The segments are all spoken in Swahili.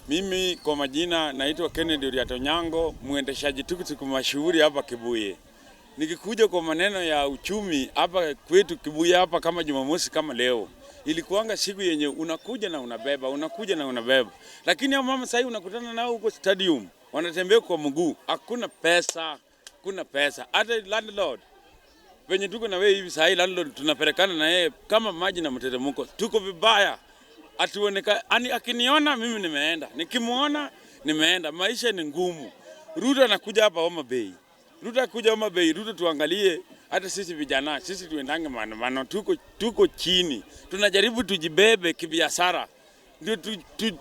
Mimi kwa majina naitwa Kennedy Oriato Nyango, mwendeshaji tukutuku mashuhuri hapa Kibuye. Nikikuja kwa maneno ya uchumi hapa kwetu Kibuye hapa, kama Jumamosi kama leo ilikuanga siku yenye unakuja na unabeba, unakuja na unabeba, lakini hao mama sasa unakutana nao huko stadium wanatembea kwa mguu, hakuna pesa, hakuna pesa. Hata landlord venye tuko na wewe hivi sasa, landlord tunapelekana na yeye kama maji na mteremko, tuko vibaya atuoneka, ani akiniona mimi nimeenda, nikimuona nimeenda. Maisha ni ngumu. Ruto anakuja hapa Homa Bay, Ruto akuja Homa Bay, Ruto tuangalie hata sisi vijana, sisi tuendange maandamano, tuko chini, tunajaribu tujibebe kibiashara, ndio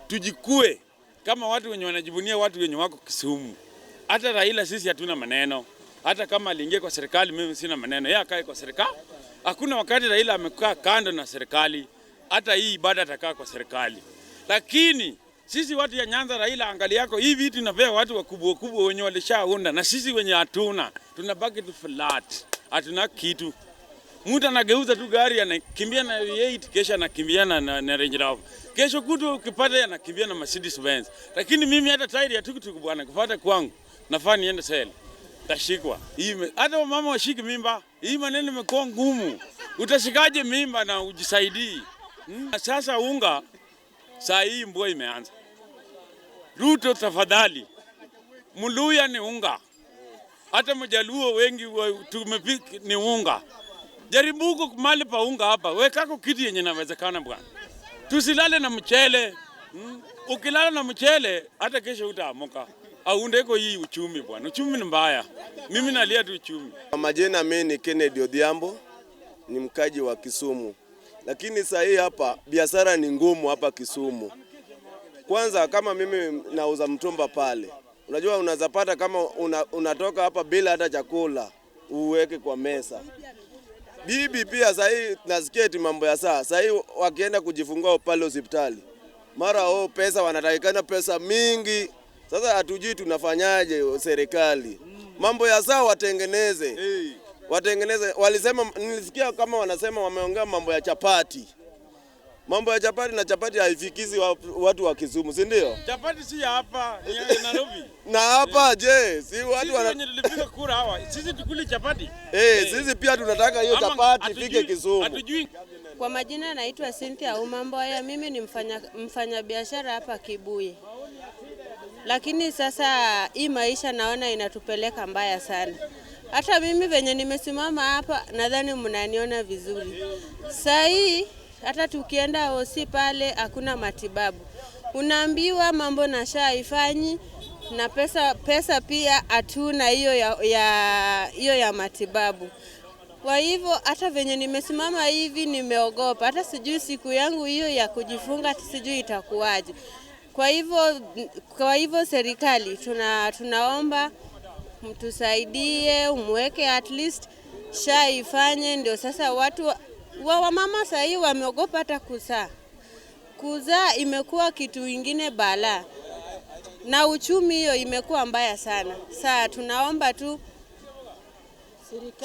tujikue kama watu wenye wanajivunia watu wenye wako Kisumu. Hata Raila sisi hatuna maneno, hata kama aliingia kwa serikali mimi sina maneno, yeye akae kwa serikali. Hakuna wakati Raila amekaa kando na serikali, hata hii bado atakaa kwa serikali. Lakini sisi watu ya Nyanza, Raila angalia yako hii vitu inapea watu wakubwa wakubwa wenye walishaunda, na sisi wenye hatuna tunabaki tu flat, hatuna kitu. Mtu anageuza tu gari anakimbia na V8, kesho anakimbia na Range Rover, kesho kutu ukipata anakimbia na Mercedes Benz. Lakini mimi hata tairi ya tukutuku bwana kupata kwangu nafaa niende sel tashikwa. Hii hata wamama washiki mimba, hii maneno imekuwa ngumu. Utashikaje mimba na ujisaidii? Sasa unga saa hii mvua imeanza. Ruto tafadhali, Mluya ni unga, hata Mjaluo wengi tumepika ni unga. Jaribu huko mahali pa unga hapa, wekako kitu yenye inawezekana bwana. Tusilale na mchele. Ukilala na mchele hata kesho utaamuka. Aundeko hii uchumi bwana, uchumi ni mbaya. Mimi nalia tu uchumi. Kwa majina mimi ni Kennedy Odhiambo, ni mkaji wa Kisumu. Lakini saa hii hapa biashara ni ngumu hapa Kisumu. Kwanza kama mimi nauza mtumba pale, unajua unaweza pata kama unatoka hapa bila hata chakula uweke kwa mesa. Bibi pia saa hii nasikia eti mambo ya saa hii wakienda kujifungua pale hospitali, mara pesa wanatakikana pesa mingi. Sasa hatujui tunafanyaje serikali. Mambo ya saa watengeneze. Watengeneze, walisema, nilisikia kama wanasema wameongea mambo ya chapati. Mambo ya chapati na chapati haifikizi watu wa Kisumu, si ndio? Chapati si ya hapa, ni ya Nairobi. Na hapa je, si watu wana wenye tulipiga kura hawa, sisi tukuli chapati. Sisi pia tunataka hiyo chapati ifike Kisumu. Hatujui. Kwa majina naitwa Cynthia Umamboya, mimi ni mfanya biashara hapa Kibuye. Lakini sasa hii maisha naona inatupeleka mbaya sana. Hata mimi venye nimesimama hapa nadhani mnaniona vizuri. Saa hii hata tukienda hosi pale hakuna matibabu. Unaambiwa mambo na SHA haifanyi na pesa pia hatuna hiyo hiyo ya matibabu. Kwa hivyo hata venye nimesimama hivi nimeogopa, hata sijui siku yangu hiyo ya kujifunga sijui itakuwaje. Kwa hivyo serikali tunaomba mtusaidie, umweke at least SHA ifanye, ndio sasa watu wa mama sasa hivi wameogopa hata kuzaa. Kuzaa imekuwa kitu ingine balaa. Na uchumi hiyo imekuwa mbaya sana. Sasa tunaomba tu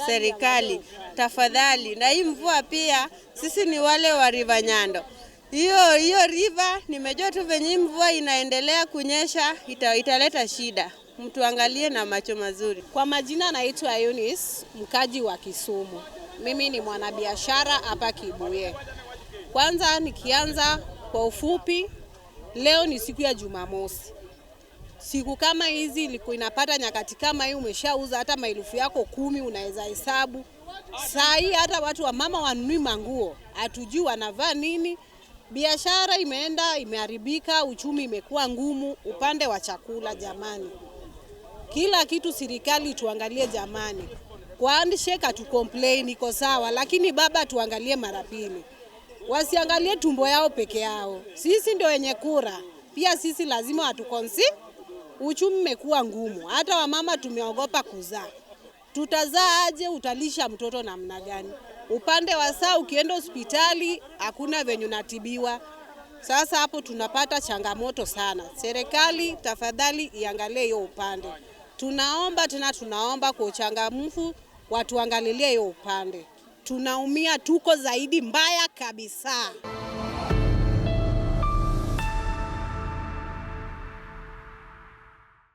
serikali tafadhali. Na hii mvua pia sisi ni wale wa River Nyando. Hiyo river nimejua tu venye mvua inaendelea kunyesha italeta shida. Mtuangalie na macho mazuri. Kwa majina naitwa Eunice, mkaji wa Kisumu. Mimi ni mwanabiashara hapa Kibuye. Kwanza nikianza kwa ufupi, leo ni siku ya Jumamosi. Siku kama hizi ilikuwa inapata nyakati kama hii umeshauza hata maelfu yako 10 unaweza hesabu. Saa hii hata watu wa mama wanunui manguo, hatujui wanavaa nini. Biashara imeenda imeharibika, uchumi imekuwa ngumu upande wa chakula jamani. Kila kitu serikali tuangalie jamani. Kwa handshake tu complain iko sawa, lakini baba tuangalie mara pili. Wasiangalie tumbo yao peke yao. Sisi ndio wenye kura. Pia sisi lazima watukonsi. Uchumi umekuwa ngumu. Hata wamama tumeogopa kuzaa. Tutazaa aje? Utalisha mtoto namna gani? Upande wa saa ukienda hospitali hakuna venye unatibiwa. Sasa hapo tunapata changamoto sana. Serikali tafadhali iangalie hiyo upande. Tunaomba tena, tunaomba kwa uchangamfu watuangalilie hiyo upande. Tunaumia, tuko zaidi mbaya kabisa.